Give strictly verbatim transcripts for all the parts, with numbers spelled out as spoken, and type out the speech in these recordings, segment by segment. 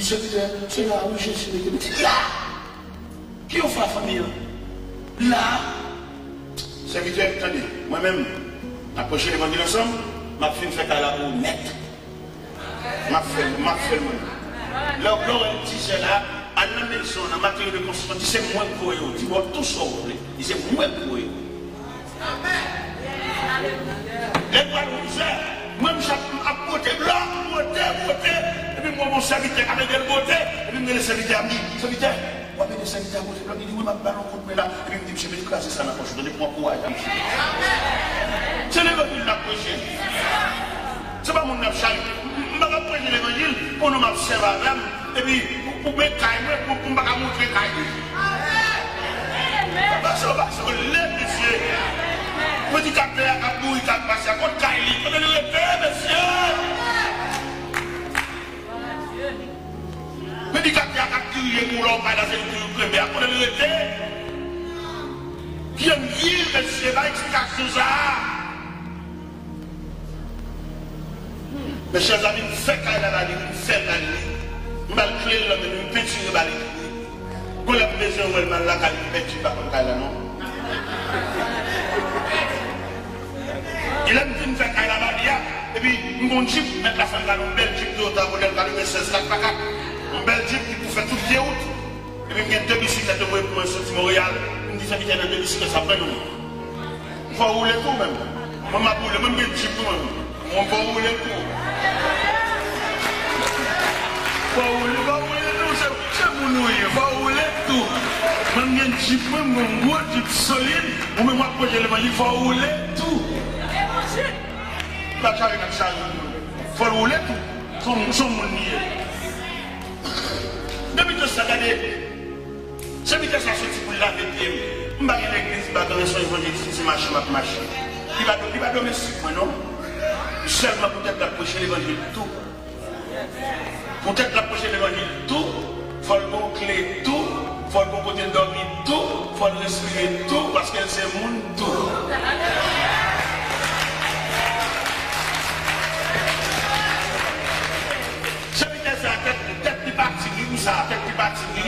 Sèvitè, se la wi Jezi mete m. Di la! Ki yon fwa fanmi an? La! Sèvitè, tande, mwen menm, n ap preche levanjil ansanm, m ap fin fè kay la pou ou nèt. M ap fè l, m ap fè l mwen menm. Lè w, lè w wè m di sè la, al nan mezon, nan materyo de konstriksyon, di se mwen k voye w, di bon, tou sa w vle, di se mwen k voye w. Lè l pral onz è, mwen m ap pote blòk, pote, pote, epi m wè yon sèvitè k ap ede l pote, epi m rele sèvitè a, m di, sèvitè, w ap ede sèvitè a pote blòk? Li di, wi, m ap ba l yon kout men la, epi m di, mesye, met kraze sa nan pòch ou, tande, pran kouraj la, mesye. Se levanjil n ap preche. Se pa moun n ap chale. M pa ka preche levanjil pou nou m ap sèvi avè m. Epi, pou, pou men kay mwen, pou, pou m pa ka montre kay li. Pase, pase, lè, mesye. Predikatè a k ap bourike ak pase a, kot kay li? Kote li rete, mesye? Predikatè a k ap dirije kou la, ou pa la, se li pou yo kenbe a, kote li rete? Ki jan l ye, mesye, bay eksplikasyon sa a. Mes chers amis, m fè kay la ba li, m fè l ba li, m ba l kle l nan men li, m pentire ba li tou. Gon lè m bezwen wè l, m al lakay li, m pèdi l pa konn kay la non. E lè m fin fè kay la ba li a, epi m gon djip, mèt la fè m gade yon bèl djip Toyota modèl katrevennsèz kat pa kat, yon bèl djip ki pou fè tout vye wout. Epi m gen de bisiklèt yo voye pou mwen soti Monreyal, m di sèvitè nan de bisiklèt sa pran youn. Fò w woule tou menm. Mwen m ap woule, mwen m gen djip mwen menm. Mwen fò w woule tou. Fò w woule, fò w woule tou, se, se moun ou ye, fò w woule tou. Mwen m gen djip mwen, m gen yon gwo djip solid, ou menm w ap preche levanjil, fò w woule tou. Pa chare nan chari. Fò l woule tou. Se yon, se yon moun li ye. Depi tan sa, gade, sèvitè sa soti pou l lave pye m. M pa gen legliz, m pa gen anyen, se yon evanjelis, se mache m ap mache. Li pa, li pa domestik mwen non. Sèlman poutèt l ap preche levanjil tou. Poutèt l ap preche levanjil tou, fò l gon kle tou, fò l gon kote l dòmi tou, fò l respire tou, paske l se moun tou. Sèvitè sa, tèt, tèt li pa ti gri pou sa, tèt li pa ti gri.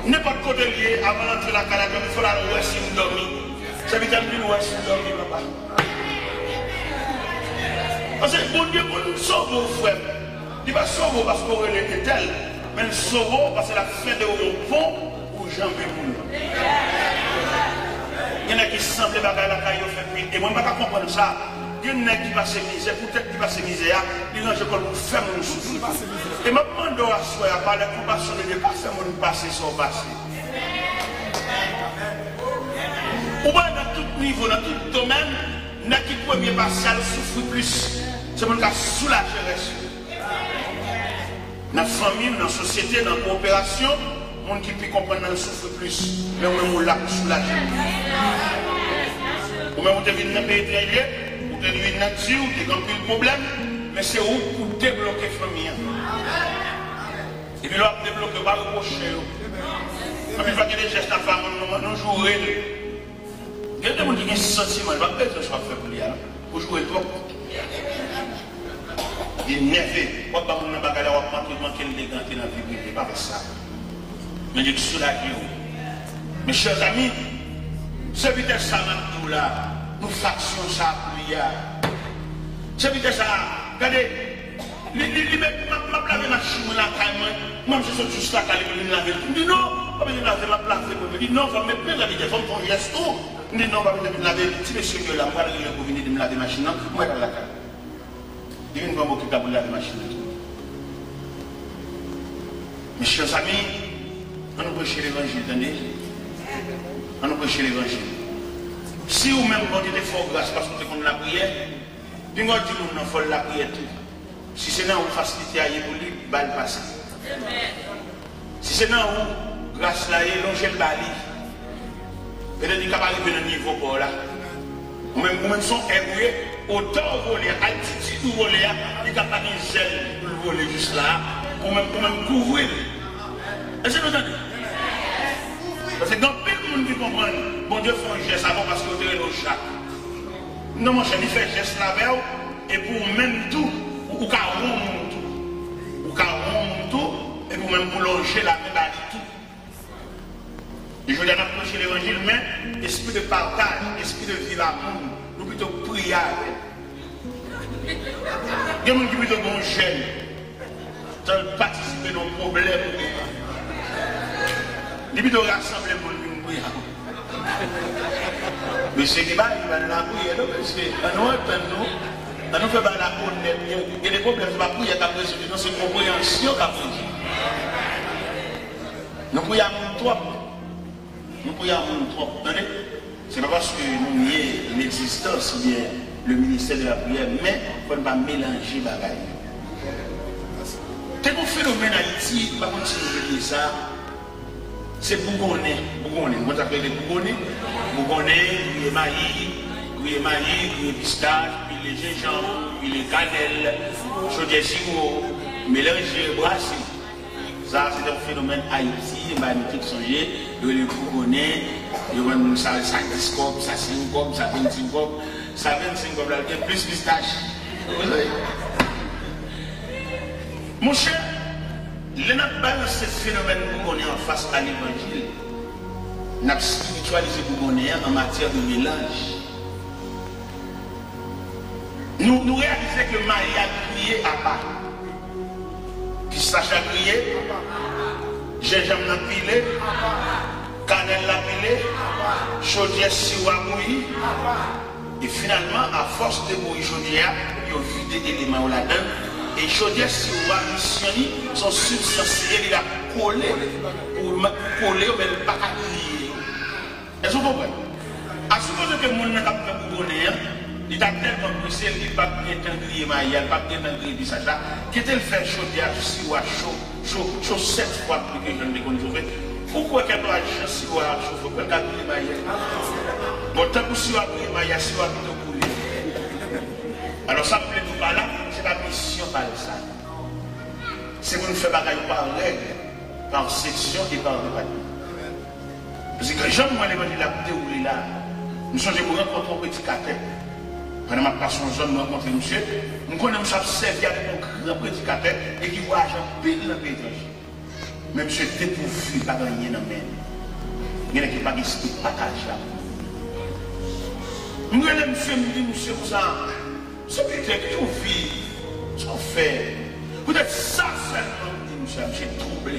Nenpòt kote l ye, avan l antre lakay la, dòmi, fò l al wè si m dòmi. Sèvitè, m vin wè si m dòmi, papa. Paske Bondye konn sove w, frè m. Li pa sove w paske w rele entèl, men l sove w paske l ap fè de ou yon pon pou w janbe moun. Gen nèg ki sanble bagay lakay yo fè pil. E mwen, m pa ka konprann sa. Gen nèg ki pase mizè, poutèt li pase mizè a, li ranje kò l pou fè moun soufri. E m ap mande w aswè a, pa lè konpasyon de Dye, pa fè moun pase sa w pase. Ou wè, nan tout nivo, nan tout domèn, nèg ki premye pase a, l soufri plis. Se moun k ap soulaje rès yo. Nan fanmi, nan sosyete, nan kowoperasyon, moun ki pi konprann nan l soufri plis. Men ou menm ou la pou soulaje moun. Ou menm ou te vin nan peyi etranje, ou te vin nan di, ou te gen anpil pwoblèm, men se ou k pou debloke fanmi an. Epi lè w ap debloke, w pa repwoche yo. Anpil fwa gen de jès n ap fè a moun, nou, nou joure l. Gen de moun ki gen santiman, li pa bezwen sa w ap fè pou li a non. Ou joure l twòp. Li nève. W ap ba moun nan bagay la, w ap manke, manke l elegante nan vi prive. Pa fè sa. Men Dye k soulaje w. Mes chers amis, sèvitè sa m ap di w la, nou faksyon sa pou li a. Sèvitè sa, gade, li, li, li mèt, m ap, m ap lave machin mwen lakay mwen, mwen m se sot jis lakay li pou vin lave l. M di non, pa bezwen lave, m ap lave mwen. Li di non, fò m met men nan bidè, fò m fè yon jès tou. M di non, pa bezwen vin lave, ti mesye yo la, m pral rele yo pou vin ede m lave machin nan, m pral lakay. Li vin pran bokit la pou l lave machin nan tou. Mes chers amis, ann nou preche levanjil, tande. Ann nou preche levanjil. Si ou menm Bondye te fè w gras paske w te konn lapriyè, pinga w di moun nan fò l lapriyè tou. Si se nan ou fasilite a ye pou li, ba l pase. Si se nan ou gras la ye, lonje l ba li. Petèt li ka pa rive nan nivo pa w la. Ou menm, ou menm se yon èg ou ye, otè w vole a, altitid ou vole a, li ka pa gen zèl pou l vole jis la a. Ou menm, ou menm kouvri l. Èske nou tande? Paske gen anpil moun ki konprann Bondye fè yon jès avè w paske yo te rele w Jak. Non, monchè, li fè jès la avè w, epi ou menm tou, ou, ou ka won moun tou. Ou ka won moun tou, Menm pou lonje lamen ba li tou. E jodi a n ap preche levanjil, men espri de pataj, espri de viv a moun, nou pito priye avè l. Gen moun ki pito gen yon jèn, tan l patisipe nan yon pwoblèm ou genyen. Li pito rasanble moun vin priye avè w. Mesye ki ba li, ba li lapriyè, non, mesye. Ann nou antann nou. Ann nou fè bagay la onèt. Gen, gen de pwoblèm, se pa priyè k ap rezoud li, non, se konpreyansyon k ap rezoud li. Nou priye a moun twòp. Nou priye a moun twòp, tande. Se pa paske nou nye Legzistans oubyen le ministè de la priyè, men fò n pa melanje bagay yo. Te gen yon fenomèn Ayiti, m pa konn si nou bliye sa, se bougonnen. Bougonnen, nou konn sa k rele bougonnen? Bougonnen, griye mayi, griye mayi, griye pistach, pile jenjanm, pile kanèl, chodyè siwo, melanje, brase. Sa, se te yon fenomèn Ayiti, m pa nou tout sonje, yo rele l bougonnen, yo vann moun sa, sa dis kòb, sa senk kòb, sa vennsenk kòb, sa vennsenk kòb la, l gen plis pistach. Monchè, lè n ap balanse fenomèn bougonnen an fas a levanjil, n ap espirityalize bougonnen an an matyè de melanj. Nou, nou reyalize ke mayi a griye apa, pistach la griye, jenjanm nan pile, kanèl la pile, chodyè siwo a bouyi. E finalman, afòs de bouyi chodyè a, yo vide eleman yo ladan l. E chodyè siwo a, misyon li, se yon sibstans li ye, li la pou kole, pou kole yo, men li pa ka griye yo. Èske w konprann? A sipoze ke moun nan k ap fè bougonnen an, li ta tèlman prese, li p ap gen tan griye mayi a, li p ap gen tan griye pistach la, kite l fè chodyè a, siwo a cho, cho, cho sèt fwa pli ke jan l te konn chofe. Ou kwè kèlkeswa jan siwo a ap chofe, ou kwè l ka griye mayi a? Bon, tankou siwo a griye mayi a, siwo a pito boule. Alò, sa m vle di w pa la, se pa misyon pa l sa. Se pou n fè bagay yo pa règ, pa seksyon e pa depatman. Paske jan m wè levanjil la ap dewoule la, m sonje m rankontre yon predikatè. Pandan m ap pase yon zòn, m rankontre misye. M konnen misye ap sèvi avèk yon gran predikatè e ki vwayaje anpil nan peyi etranje. Men misye depouvi, li pa gen anyen nan men l. Gen nèg ki pa gen espri pataje avèk moun. M rele misye, m di misye konsa, Misye Peter, ki jan w viv? Sa w fè? Poutèt sa sèlman, m di misye a, misye twouble.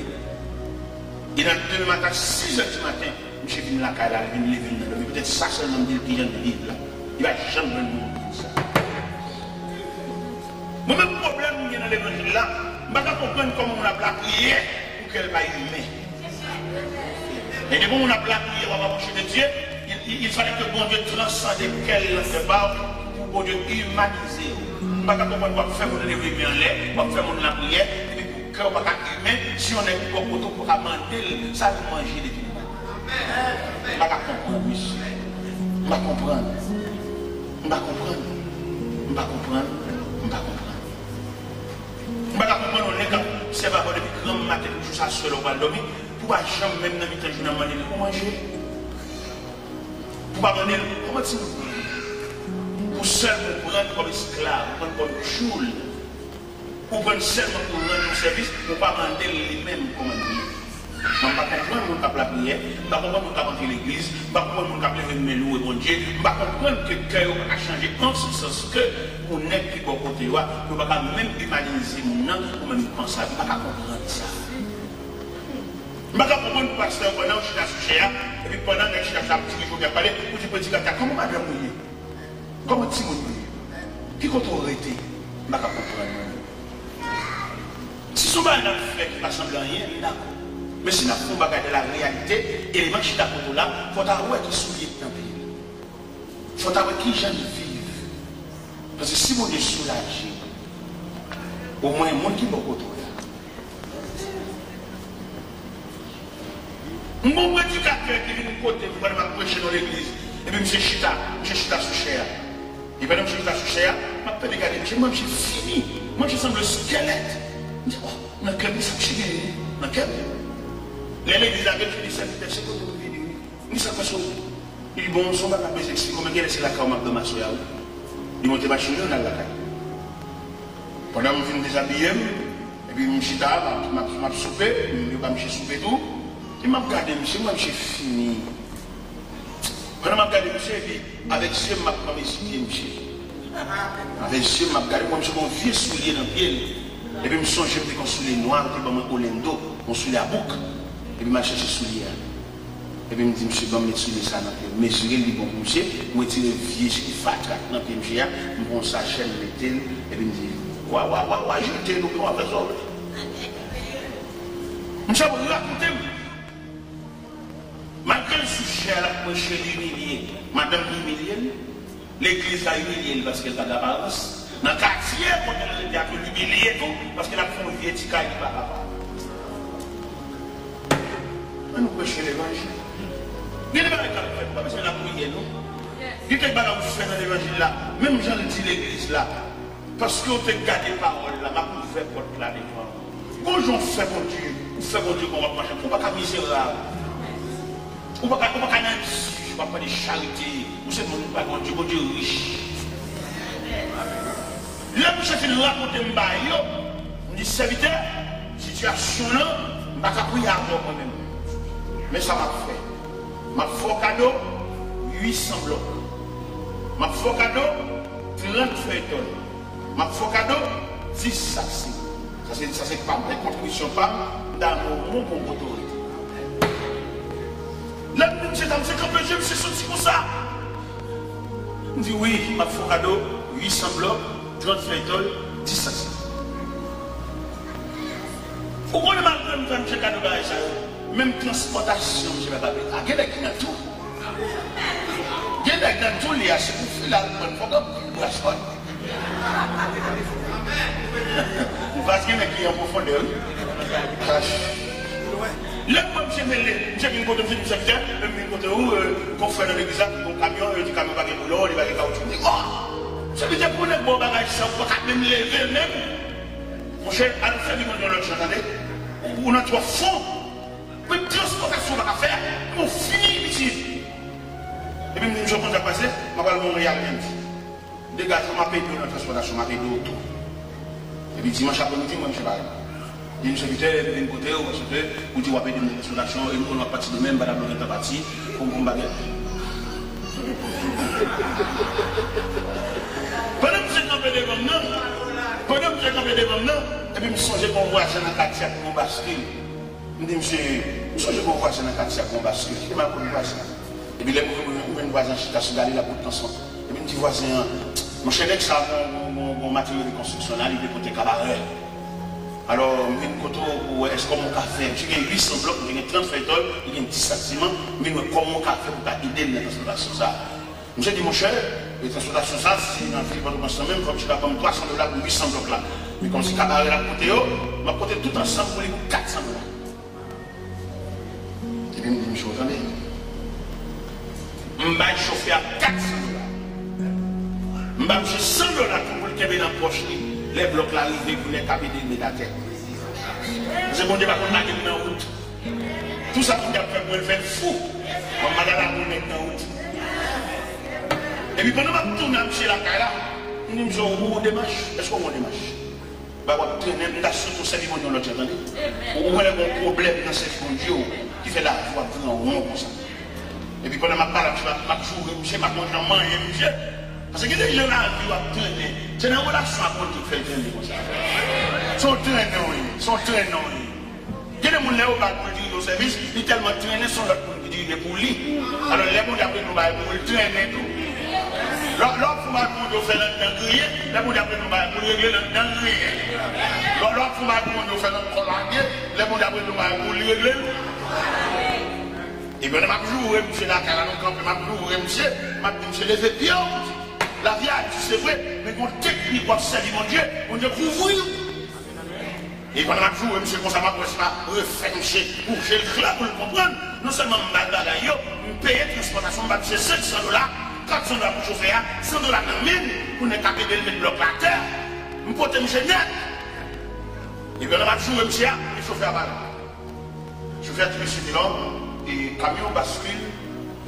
E nan demen maten, a sis è di maten, misye vin lakay la, li vin leve l nan dòmi. Poutèt sa sèlman, m di l ki jan l viv la. Li pa janm jwenn moun ki di sa. Mwen menm, pwoblèm m gen nan levanjil la, m pa ka konprann kòman moun ap lapriyè pou kè l pa imen. E depi moun ap lapriyè, w ap apwoche de Dye, il, il, il fallait que Bondye transande kè l nan fè pa w, pou Bondye imanize w. M pa ka konprann w ap fè moun leve men anlè, w ap fè moun lapriyè, epi pou kè w pa ka imen, si yon nèg bò kote w, w pa ka mande l sa l manje depi demen. M pa ka konprann, mesye. M pa konprann. M pa konprann. M pa konprann. M pa konprann. M pa ka konprann yon nèg k ap sèvi avè w depi granm maten pou jis aswè lè w pral dòmi, pou w pa janm menm nan mitan jounen an mande l pou manje. Pou w pa mande l kòman timoun mwen ye. Pou sèl pou w pran l kòm esklav, ou pran l kòm tchoul. Ou pran l sèlman pou rann yon sèvis, ou pa mande l li menm kòman l ye. Mwen, m pa konprann moun k ap lapriyè, m pa konprann moun k ap antre legliz, m pa konprann moun k ap leve men louwe Bondye, m pa konprann ke kè yo pa ka chanje an se sans ke pou nèg ki bò kote yo a, yo pa ka menm imanize moun nan pou menm panse avè l. M pa ka konprann sa. M pa ka konprann pou pastè yo pandan yo chita sou chè a, epi pandan nèg chita sou chè a ap dirije oubyen ap pale, pou di predikatè a, kòman madanm ou ye? Kòman timoun yo ye? Ki kote w rete? M pa ka konprann mwen menm. Si se yon bagay n ap fè ki pa sanble anyen, m dakò. Men si n ap fè yon bagay de la reyalite, eleman k chita kote w la, fò w ta wè ki soulye k nan pye l. Fò w ta wè ki jan l viv. Paske si Bondye soulaje w, omwen moun ki bò kote w la, M gon predikatè ki vin kote m pandan m ap preche nan legliz, epi misye chita, misye chita sou chè a. E pandan misye chita sou chè a, m ap tande gade misye, m wè misye fini, m wè misye sanble skelèt. M di, oh, nan kè m, sa misye genyen, nan kè m. Lè legliz la vin, misye di, sèvitè, se kote m vini, wi. M di, sa k pase w? Li di, bon, se yon bagay m bezwen eksplike w, men genlè se lakay w m ap dòmi aswè a, wi. Li monte machin li, n al lakay. Pandan m fin dezabiye m, Epi m chita, m ap, m ap, m ap soupe, yo ba misye soupe tou. Epi m ap gade misye, m wè misye fini. Pandan m ap gade misye, epi avèk zye m, m ap pran mezi pye misye. Avèk zye m, m ap gade, m wè misye gen yon vye soulye nan pye l. Epi m sonje m te gen yon soulye nwa, yo te ban mwen Orlando, yon soulye a bouk. Epi m al chèche soulye a. Epi m di, "Misye, ban m met soulye sa nan pye m." M mezire l, li bon pou misye. M retire vye fatra k nan pye misye a, m pran yon sachè, m mete l, epi m di, "Wa, wa, wa, wa, jete l, ou gen w ap fè sa w vle." Misye ap rakonte m. Malgre l sou chè a, l ap preche, l imilye. Madanm li imilye l. Legliz la imilye l paske l pa gen aparans. Nan katye kote l rete a tou, l imilye tou paske l ap fè yon vye ti kay li pa kapab. Ann nou preche levanjil. Gen de bagay k ap fèt, ou pa bezwen lapriyè non. Gen kèk bagay ou fè nan levanjil la, menm jan l di legliz la, paske w te gade pawòl la, m ap ouvè pòt la devan w. Gon jan w fè Bondye, ou fè Bondye kon w ap mache, ou pa ka mizerab. Ou pa ka, ou pa ka nan egzij, w ap mande charite. Ou se moun ou pa Bondye, Bondye rich. Lè misye fin rakonte m bagay yo, m di, "Sèvitè, sitiyasyon lan, m pa ka priye avè w mwen menm. Men sa m ap fè. M ap fè w kado uit san blòk. M ap fè w kado trant fèy tòl. M ap fè w kado dis sak siman." Sa se, sa se pa m, men kontribisyon pa m, m ta renmen w bon otorite. Lè m di misye sa, misye kanpe je, misye soti konsa. M di, "Wi, m ap fè w kado uit san blòk, trant fèy tòl, dis sak siman." Ou konnen malgre m fè misye kado bagay sa yo, menm transpòtasyon misye pa ka peye. A, gen nèg ki nan tou. Gen nèg nan tou li a, se pou fil al pran, fòk ap pran transpò. Paske nèg ki an pwofondè, wi. Lè m wè misye rele, misye vin kote m, misye di, "Sèvitè, m vin kote ou, euh, konfrè nan legliz la, yon kamyon, yo di kamyon pa gen boulon, li pa gen kawoutchou." M di, "Oh! Sèvitè, pou nèg ba w bagay sa, ou pa ka menm leve l menm?" Monchè, al sèvi Bondye yon lòt jan, tande. Ou, ou nan twòp fon. Menm transpòtasyon pa ka fè, ou fini, pitit. Epi m di, "Misye, w konn sa k pase, m ap al Monreyal lendi. Degaje w, m ap ede w nan transpòtasyon, m ap ede w tou." Epi dimanch apremidi, mwen, misye pale. Di, "Misye Peter, m vin kote w, paske ou di w ap ede m nan transpòtasyon, e m konnen w ap pati demen, m pa ta vle w gentan pati, pou m, pou m pa gen." Pandan misye kanpe devan m nan, pandan misye kanpe devan m nan, epi m sonje gon vwazen nan katye a ki gon baskil. M di, "Misye, m sonje gon vwazen nan katye a ki gon baskil. Kite m al kote vwazen an." Epi lè m rive, m jwenn vwazen an chita sou galri, l ap bout tansyon. Epi m di vwazen an, "Monchè, nèg sa a gon, gon, gon, gon materyo de konstriksyon la, li vle pote kabarè." Alò, m vin kote w pou wè èske kòman w ka fè. Misye gen uit san blòk, misye gen trant fèy tòl, li gen dis sak siman. M vin wè kòman w ka fè pou w ka ede l nan transpòtasyon sa a. Misye di, "Monchè, e transpòtasyon sa, si nan vil Pòtoprens lan menm, fòk misye ta ban m twa san dola pou uit san blòk la. Men kòmsi kabarè l ap pote yo, m ap pote tout ansanm pou li pou kat san dola." Epi m di, "Misye, w tande? M bay chofè a kat san dola. M ba misye san dola tou pou l kenbe nan pòch li lè blòk la rive pou nèg k ap ede l met atè. Paske Bondye pa konn lage m nan wout." Tou sa Bondye ap fè pou mwen, l fè l fou. Mwen, m pa ta la pou l met nan wout. Epi pandan m ap tounen ak misye lakay la, m di, "Misye, ou gon demach? Èske w gon demach?" Ba w ap trennen, m ta swete w sèvi Bondye yon lòt jan, tande. Ou wè lè gon pwoblèm nan sèvi Bondye w, ki fè lavi w ap vin an won konsa. Epi pandan m ap pale ak misye, m ap, m ap joure misye, m ap gon jan manyen misye. Paske gen de jan lavi w ap trennen. Se nan relasyon ak Bondye w fè l trennen konsa. Se yon trennen w ye, se yon trennen w ye. Gen de moun lè yo ba l pou l dirije yon sèvis, li tèlman trennen, se yon lòt moun ki dirije pou li. Alò, lè Bondye ap regle yon bagay pou ou, li trennen tou. Lè, lè w ap fè yon bagay pou Bondye, w fè l anndan griyen, lè Bondye ap regle yon bagay pou l, regle l anndan griyen. Lè, lè w ap fè yon bagay pou Bondye, w fè l nan kò lage, lè Bondye ap regle yon bagay pou l, li regle l. Epi, pandan m ap joure misye lakay la, nou kanpe, m ap joure misye, m ap di misye, "Leve pye w, pitit. Lavi a di, se vre, men gon teknik w ap sèvi Bondye, Bondye kouvri w." E pandan m ap joure misye konsa, m ap wè si m ap refè misye pou je l klè, pou l konprann. Non sèlman m ba l bagay yo, m peye transpòtasyon, m ba misye senk san dola, kat san dola pou chofè a, san dola nan men l, pou nèg k ap ede l met blòk la atè. M pote misye nèt. E pandan m ap joure misye a, e chofè a pale. Chofè a di, "Mesye Telor, e kamyon baskil,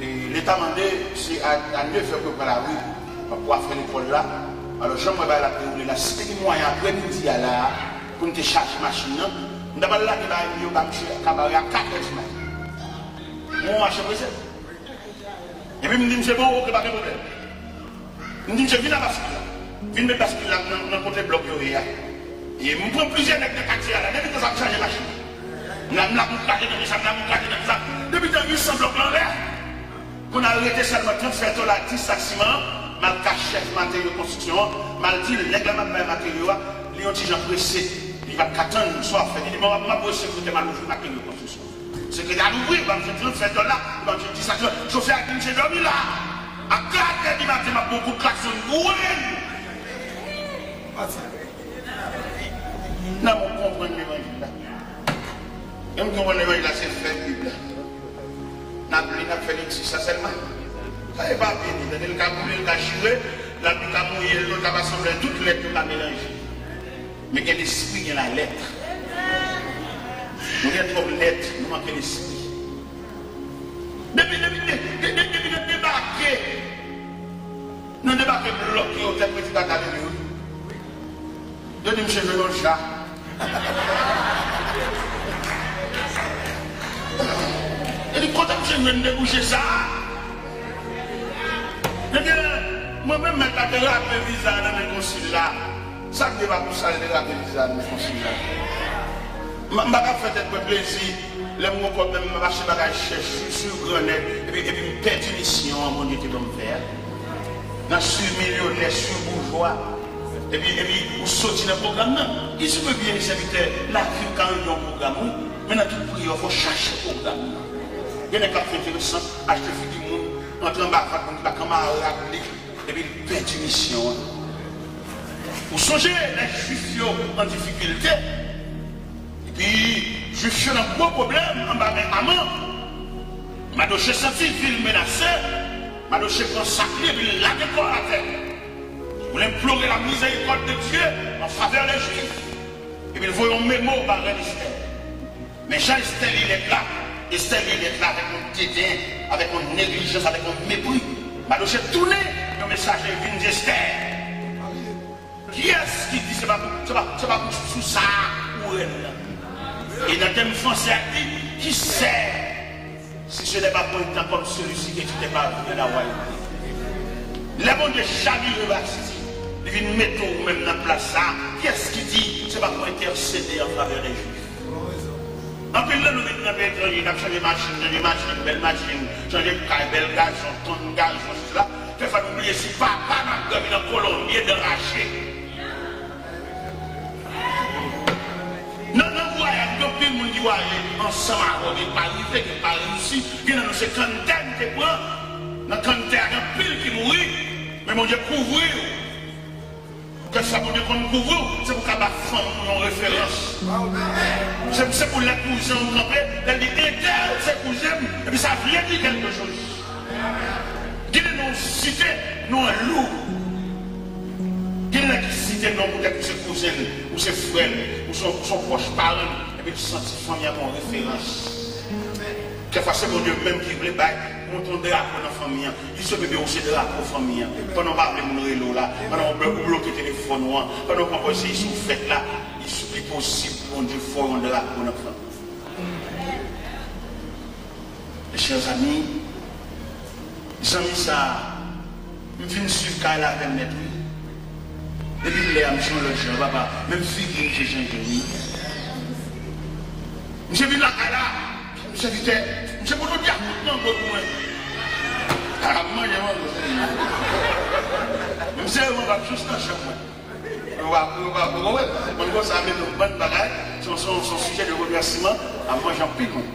e Leta mande se a, a nevè pou yo pran lari pou afè lekòl la. Alò, jan m wè bagay la ap dewoule la, si te gen mwayen aprèmidi a la a, Pou m te chaje machin nan, m ta pral lage bagay m yo ba misye Kabare a kat è di maten. Mwen mache prese. Epi m di misye, bon, oke, pa gen pwoblèm. M di misye, vin ak baskil la. Vin met baskil la nan, nan kote blòk yo ye a. E m pran plizyè nèg nan katye a la. Depi konsa, m chaje machin. M la, m la pou kraze nan sa, m la pou kraze nan sa. Depi tan uit san blòk la anlè. Kounye a rete sèlman trant fè tòl a dis sak siman an, m al ka chèf materyo konstriksyon an, m al di l, nèg la m ap bay materyo a, li yon ti jan prese, li pa t ka tann sa w ap fè. Li di, bon, m ap voye sekretè m al ouvri materyo konstriksyon. Sekretè a louvri, ban m jwenn trant fè tòl la, ban m jwenn dis sak siman. Chofè a di misye dòmi la. A kat è di maten, m ap ba w kout klakson, grenn! Nan mwen konprann levanjil la. Menm konprann levanjil la, se fè Bib la. N ap li, n ap fè lekti, sa sèlman. Sa e papye li, tande l ka boule, l ka chire, lapli ka mouye l, l ka pa sanble, tout lèt yo ka melanje. Men gen lespri, gen lalèt. Nou gen twòp lèt, nou manke lespri. Depi, depi, de- de- de- depi nou debake, nou debake blòk yo, tèt mwen ti pa ka leve, wi. Yo di misye jwe nan ja. Yo di, kote misye jwenn debouche sa? Yo di, mwen menm mèt la te rape viza nan men konsil la. Sa k te pa pou sa l te rape viza nan men konsil la? M m pa ka fè tèt mwen plezi. Lè m gon kòb, menm m ap achte bagay chè, sou, sou grannèt, epi, epi m pèdi misyon an Bondye te ban m fè a. Nan swiv milyonè, swiv boujwa. Epi, epi ou soti nan pwogram nan. Li sou byen, sèvitè, lavi w ka yon pwogram, wi. Men nan tout priyè w, fò w chache pwogram nan. Gen nèg k ap fè enteresan, achte figi moun, antre anba vant moun ki pa kanmarad li, epi l pèdi misyon an. Ou sonje lè Jwif yo an difikilte, epi Jwif yo nan gwo pwoblèm anba men Aman. Madoche santi vi l menase, Madoche pran sak li epi l lage kò l atè. Pou l enplore la mizèrikòd de Dye an favè de Jwif. Epi l voye yon memo ba rèn Estè. Men jan Estè li lèt la, Estè li lèt la avèk yon deden, avèk yon neglijans, avèk yon mepri. Madoche tounen yon mesaje vin di Estè. Kiyès ki di se pa pou, se pa, se pa pou sou sa a ou rèn nan? E nan tèm franse a, li di, qui sait si ce n'est pas pour un temps comme celui-ci que tu t'es parvenu à la royauté? Lè Bondye chavire Vasti, li vin mete w menm nan plas sa a, kiyès ki di se pa pou entèsede an favè de Jwif? Anpil nan nou vin nan peyi etranje, n ap chanje machin, chanje machin, bèl machin, chanje kay, bèl gason, tonn gason, sila. Dèfwa nou bliye si papa n ap dòmi nan kolonbye, dan rache. Nan, nan vwayaj, gen anpil moun ki vwayaje ansanm avè w, gen pa rive, gen pa reyisi, gen nan nou se kanntè n te pran, nan kanntè a gen anpil ki mouri, men Bondye kouvri w. Kèlkeswa Bondye konn kouvri w, se pou w ka ba fanmi w yon referans. Se, se pou lè kouzen w kanpe, lè l di, entèl se kouzen m, epi sa vle di kèlkechoz. Gen de non w site, non an lou. Gen nèg ki site non poutèt ou se kouzen l, ou se frè l, ou se, ou se yon pwòch paran l, epi l santi fanmi an ba w referans. Kèlkeswa se Bondye menm ki vle bay, monte yon drapo nan fanmi an. Li sot bebe ou se drapo fanmi an. Pandan w pa vle moun rele w la, pandan w blo- ou bloke telefòn ou an, pandan w poko eseye sou fèt la, li, li posib pou Bondye fè w yon drapo nan fanmi an. Mes chers amis, zanmi sa a, m fin swiv kay la avè l nèt, wi. Depi lè a, misye yon lòt jan, papa. Menm figi misye chanje, wi. Misye vin lakay la, misye vite, misye pote yon dyakout mango pou mwen. A, m manje mango, sèvitè. Misye, mwen pa jis nan chanm mwen. Ou pa, ou pa, ou konprann? Mwen konsa, men nou bann bagay, se yon, se yon, se yon sijè de remèsiman, a manje anpil, mwen.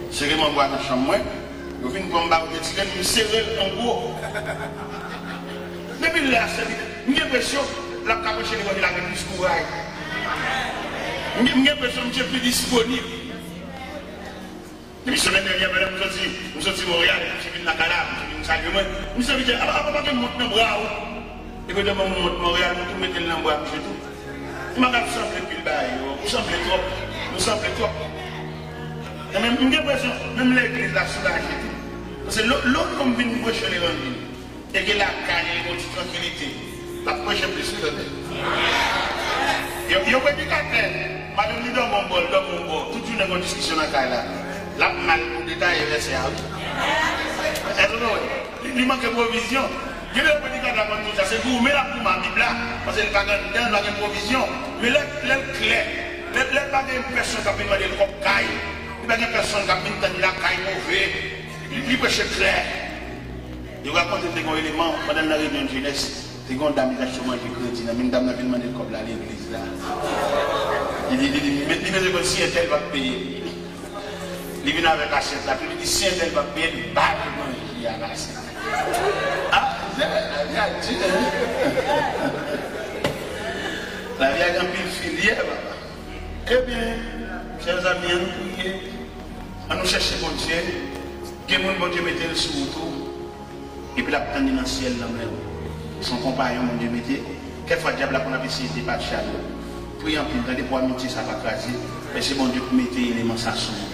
Sere mango a nan chanm mwen, yo vin pran m ba yo de ti grenn, m sere l an gwo. Depi lè a, sèvitè, m gen enpresyon, l ap ka preche levanjil avèk plis kouraj. M gen, m gen enpresyon, misye pi disponib. Depi semèn dènyè, pandan m soti, m soti Monreyal, misye vin lakay la, misye vin salye mwen. Misye vin di, apa, apa, pa gen mont nan bra w? Epi depi m mont Monreyal, m tou mete l nan bra misye tou. M ap sanble pil bagay yo, ou sanble twòp, nou sanble twòp. E menm, m gen enpresyon, menm legliz la soulaje tou. Paske lè, lè yon nonm vin preche levanjil, e gen lakay li, gon ti trankilite. L ap preche plis, wi, tande. Yon, yon predikatè, madanm li dòmi yon bò, l dòmi yon bò, tout jounen gen yon diskisyon nan kay la. L ap mal pou detaye vèsè a, wi. Èske nou wè? Li, li manke pwovizyon. Gen de predikatè ap konn di w sa, se goumen l ap goumen ak Bib la, paske li pa gen anndan, li pa gen pwovizyon. Men lè, lè l klè, lè, lè l pa gen pèsonn k ap vin mande l kòb kay, li pa gen pèsonn k ap vin tann li lakay move, li, li preche klè. Yo rakonte te gen yon eleman, pandan l nan reyinyon jenès, te gen yon dam li t achte yon manje kredi nan men l, dam nan vin mande l kòb la legliz la. Li di, li di, li, li bezwen konn si entèl p ap peye. Li vin avèk asyèt la tou, li di, si entèl p ap peye, l ba l manje a nan asyèt la. Ah, lavi a di, hein? Lavi a gen anpil filyè, papa. Ebyen, chè zanmi, ann nou priye, ann nou chèche Bondye. Gen moun Bondye mete l sou wout ou, epi l ap tann li nan syèl nan men w. Se yon konpayon Bondye mete. Kèk fwa, dyab la konn ap eseye depatche ak nou. Priye anpil, tande, pou amitye sa pa kraze. Mèsi Bondye pou mete eleman sa sou nou.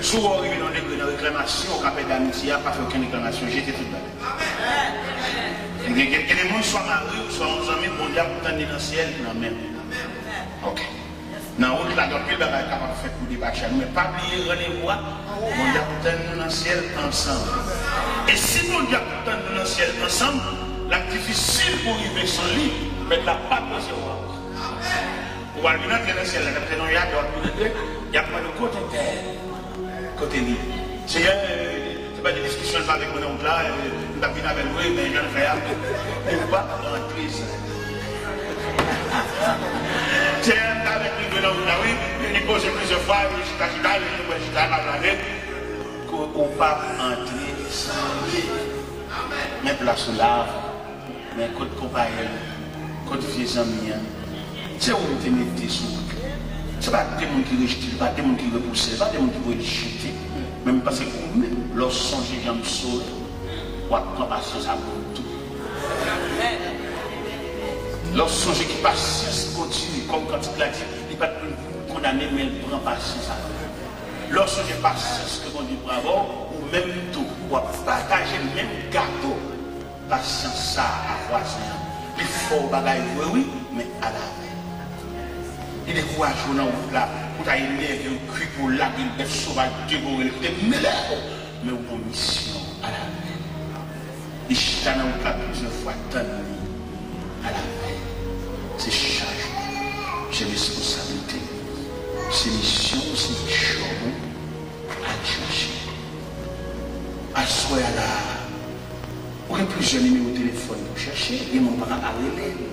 Si w wè w rive nan yon degre nan reklamasyon, ou ka pèdi amitye a, pa fè okenn reklamasyon, jete tout bagay. Gen, gen, gen de moun, swa mari w, swa yon zanmi, Bondye ap tann li nan syèl, nan men w. Ok. Nan wout la, gen anpil bagay kapab fèt pou depatche nou, men pa bliye randevou a, Bondye ap tann nou nan syèl ansanm. E si Bondye ap tann nou nan syèl ansanm, l ap difisil pou w rive san li, mèt la p ap resevwa w. Ou pral vin antre nan syèl la, n ap fè nan yon atè, w ap vin antre, y ap mande w kote entèl, kote li. Seyè, se pa de diskisyon l pa avèk mwen nan wout la, m t ap vin avè l vre, men jan l fè a, ou p ap antre san li. Seyè, m t avèk li vre nan wout la, wi, li poze plizyè fwa, li chita, chita, li mwen chita, m ap lave, ou p ap antre san li. Men plas ou la. Men kot konpayon, kot vye zanmi an? Se ou m te mete sou wout li. Se pa de moun ki rejte l, pa de moun ki repouse l, pa de moun ki voye l chite. Men m panse ke ou menm, lè w sonje jan m sove w, w ap pran pasyans avè m tou. Lè w sonje ki pasyans Bondye, kòm kantik la di, li pa t vin pou kondane, men l pran pasyans avè w. Lè w sonje pasyans ke Bondye pran avè w, ou menm tou, w ap pataje menm gato. Pasyans sa a ak vwazen an, li fè w bagay vre wi, men alavè. Li dekouraje w nan wout la, pou ta enève w, kwi pou w lage l, bèt sovaj devore l, koute mele w, men ou gon misyon, alavè. Li chita nan wout la plizyè fwa, tann li, alavè. Se chaj ou, se responsablite w, se misyon w, se djòb ou, al chache. Aswè a la a, ou gen plizyè nimewo telefòn pou w chèche, gen moun ou pa ka pa rele l.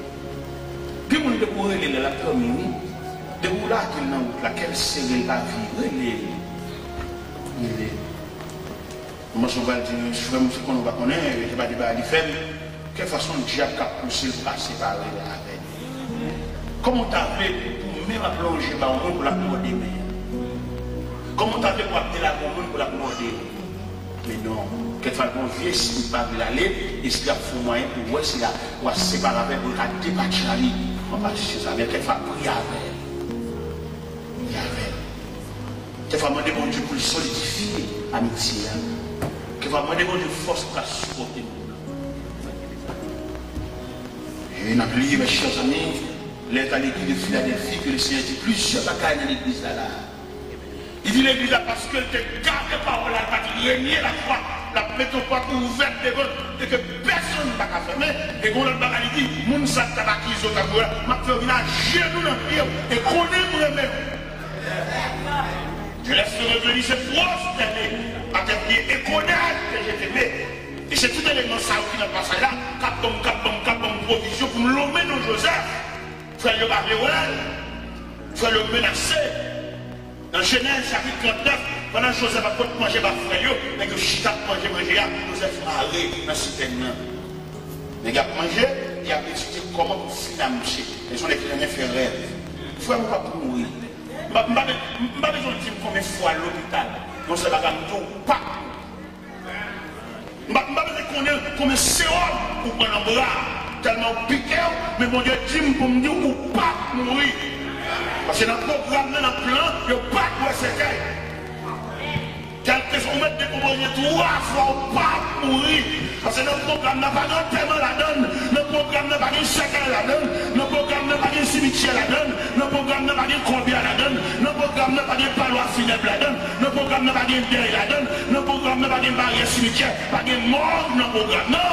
Gen moun depi w rele l la, l ap dòmi wi. Depi w lage l nan wout la, kè l sere, l pa vire, rele l. Rele l. Mwen panse w pral di, frè m, se konnen w pa konnen, yo te pa de bagay li fè m. Kèk fwa se yon dyab k ap pouse l pou ka separe l avè l. Kòman w ta vle pou men w ap lonje ba yon moun pou l ap mòde men an? Kòman w ta vle pou w ap delage yon moun pou l ap mòde w? Men non, kèk fwa l gen yon vye espri pa vle l ale, espri a ap fè yon mwayen pou w wè si l a, w a separe avè l, pou l ka depatche a li. Pran pasyans avè l, kèk fwa priye avè l. Priye avè l. Kèk fwa mande Bondye pou l solidifye amitye a. Kèk fwa mande Bondye fòs pou l ka sipòte moun nan. E n ap li, mes chers amis, lettre à l'église de Philadelphie, ke le Seyè di plizyè bagay nan legliz la la. Li di legliz la, paske l te gade pawòl la, l pa t renye lafwa, l ap mete yon pòt ouvèt devan l, e ke pèsonn pa ka fèmen. E gen yon lòt bagay li di, moun sa k t ap akize w, t ap di w la, m ap fè w vin ajenou nan pye w, e konnen m renmen w. Je laisserai venir se prosterner à tes pieds et connaître que je t'aimais. E se tout eleman sa yo ki nan pasaj la, k ap ban m, k ap ban m, k ap ban m pwovizyon pou m lonmen non Jozèf. Frè l yo pa vle wè l. Frè l yo menase. Nan Jenèz chapit trannèf, pandan Jozèf ap pot manje ba frè l yo, nèg yo chita ap manje manje a, Jozèf mare nan sitèn nan. Nèg ap manje, y ap etidye kòman pou fin a misye. E se yon nèg ki renmen fè rèv. Frè m, ou p ap mouri. M pa, m pa, m pa bezwen w di m konbyen fwa lopital. Yon sèl bagay m di w, ou p ap mouri. M pa, m pa bezwen konnen konbyen sewòm ou pran nan bra, tèlman ou pike w, men Bondye di m pou m di w, ou p ap mouri. Paske nan pwogram nan, nan plan, yo pa t wè sèkèy. Kèlkeswa ou mèt dekonpoze twa fwa, ou p ap mouri. Paske nan pwogram nan pa gen antèman ladan l, nan pwogram nan pa gen sèkèy ladan l, nan pwogram nan pa gen simityè ladan l, nan pwogram nan pa gen kòbya ladan l, nan pwogram nan pa gen palwa finèb ladan l, nan pwogram nan pa gen dèy ladan l, nan pwogram nan pa gen baryè simityè, pa gen mòg nan pwogram nan.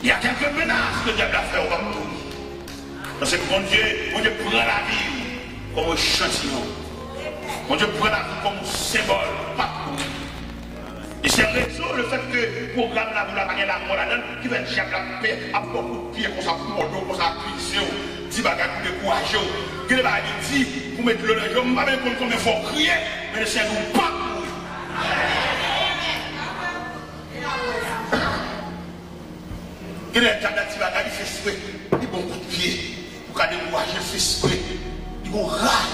Il y a quelques menaces ke dyab la fè w p ap mouri. Paske Bondye, Bondye pran lavi w kòm echantiyon. Bondye pran lavi w kòm yon senbòl, w p ap mouri. E se rezon lefètke pwogram la pou la pa gen lanmò ladan l ki fè dyab la pè ap ba w kout pye konsa pou mòde w konsa, akize w, di bagay pou dekouraje w. Gen de bagay li di pou met dlo nan je w, m pa menm konn konbyen fwa w kriye, men Lesenyè di w p ap mouri. Genlè dyab la di bagay, li fè espre, li ba w kout pye pou ka dekouraje l, fè espre, li gon raj.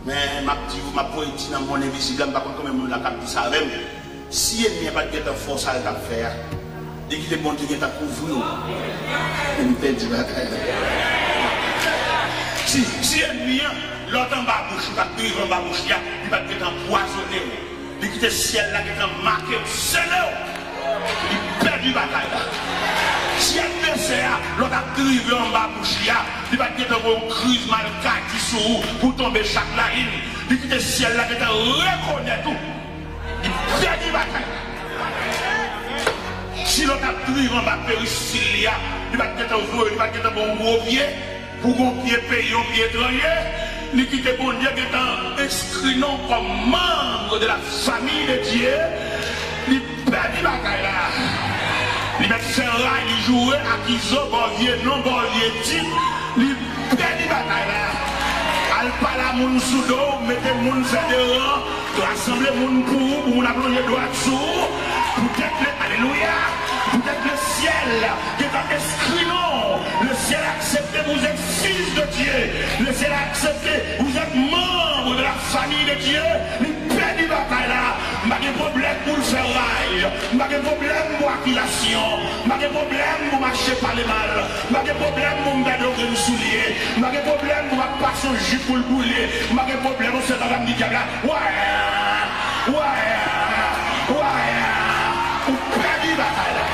Men m ap di w, m ap voye di nan mond envizib la, m pa konn konbyen moun la k ap di sa avè m. Si ènmi an pa t gentan fè w sa l t ap fè a, li kite Bondye gentan kouvri w. M pèdi batay la. Si, si ènmi an, lè w t anba bouch, ou t ap drive anba bouch li a, li pa t gentan pwazone w. Li kite syèl la gentan make w, sele w. Li pèdi batay la. Si advèsè a, lè w t ap drive anba bouch li a, li pa t gentan voye yon kriz malkadi sou ou pou w tonbe chak lalin. Li kite syèl la gentan rekonèt ou. Li pèdi batay la. Si lè w t ap drive anba peristil li a, li pa t gentan voye, li pa t gentan ba w yon gwo pye, pou gon pye peyi, yon pye etranje, li kite Bondye gentan enskri non w kòm manm de la famille de Dieu, li pèdi batay la. Li mèt fè ray, li joure, akize w, ba w vye non, ba w vye tit, li pèdi batay la. Al pale a moun sou do w, mete moun fè de ran, rasanble moun pou ou, pou moun ap lonje dwèt sou ou, poutèt le, alelouya, poutèt le syèl gentan enskri non w. Le ciel a accepté que vous êtes fils de Dieu. Le ciel a accepté que vous êtes membre de la famille de Dieu. Li pèdi batay la. M pa gen pwoblèm pou l fè ray. M pa gen pwoblèm pou akizasyon. M pa gen pwoblèm pou mache pale mal. M pa gen pwoblèm pou m pèdi yon grenn soulye. M pa gen pwoblèm pou m ap pase yon jip pou l boule. M pa gen pwoblèm, yon sèl bagay m di dyab la, wè, wè, wè, ou pèdi batay la.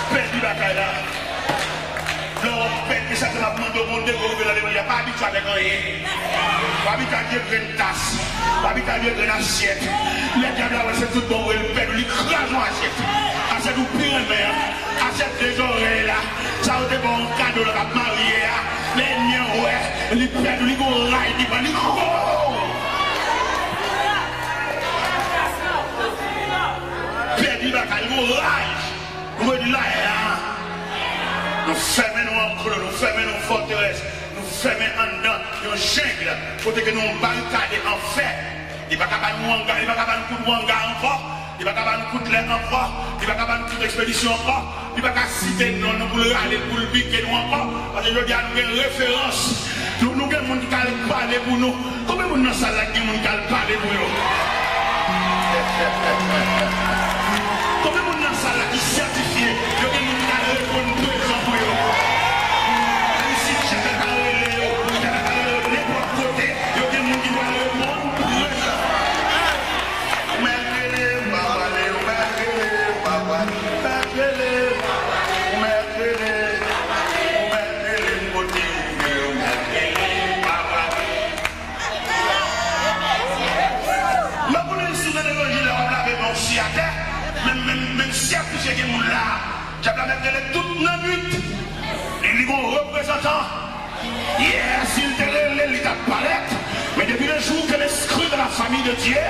Pèdi batay la. Lè w ap pèdi, se sa ke m ap mande w, moun de gwo rive nan levanjil la, pa abitye avèk anyen. Pa abitye ak vye grenn tas. Pa abitye ak vye grenn asyèt. Lè dyab la wè se tout bon vre, li pèdi, li kraze yon asyèt. Asyèt ou pi renmen an. Asyèt de zòrèy la. Sa yo te ba w an kado lè w t ap marye a. Lè ènmi an wè, li pèdi, li gon ray ki pran, li gon. Pèdi batay, li gon ray. Nou vle di la, nou fèmen nou anklo, nou fèmen nou fòterès, nou fèmen anndan yon jeng, kote ke nou barikade an fè. Li pa ka ba nou anga, li pa ka ba nou kout wanga ankò, li pa ka ba nou kout lè ankò, li pa ka ba nou kout ekspedisyon ankò, li pa ka site non nou pou l rale, pou l pike nou ankò, paske jodi a nou gen referans. Nou, nou gen moun ki ka al pale pou nou. Konbyen moun nan sal la ki gen moun ki al pale pou yo? Konbyen moun nan sal la ki sètifye yo gen moun ki al reponn prezan pou yo? Menm si dyab la ta rele yo, dyab la ta rele yo nenpòt kote, yo gen moun ki pral reponn prezan. Ou mèt rele, m pa prale, ou mèt rele, m pa prale, ou mèt rele, ou mèt rele, ou mèt rele, m kote ou ye, ou mèt rele, m pa prale. M pa konnen si w nan levanjil la, w ap lave men w si atè, men, men, men si ap touche gen moun la, dyab la mèt rele tout nan nwit. Li, li gon reprezantan. Yè, si l te rele, li t ap parèt. Men depi le jou ke l'esprit de la famille de Dieu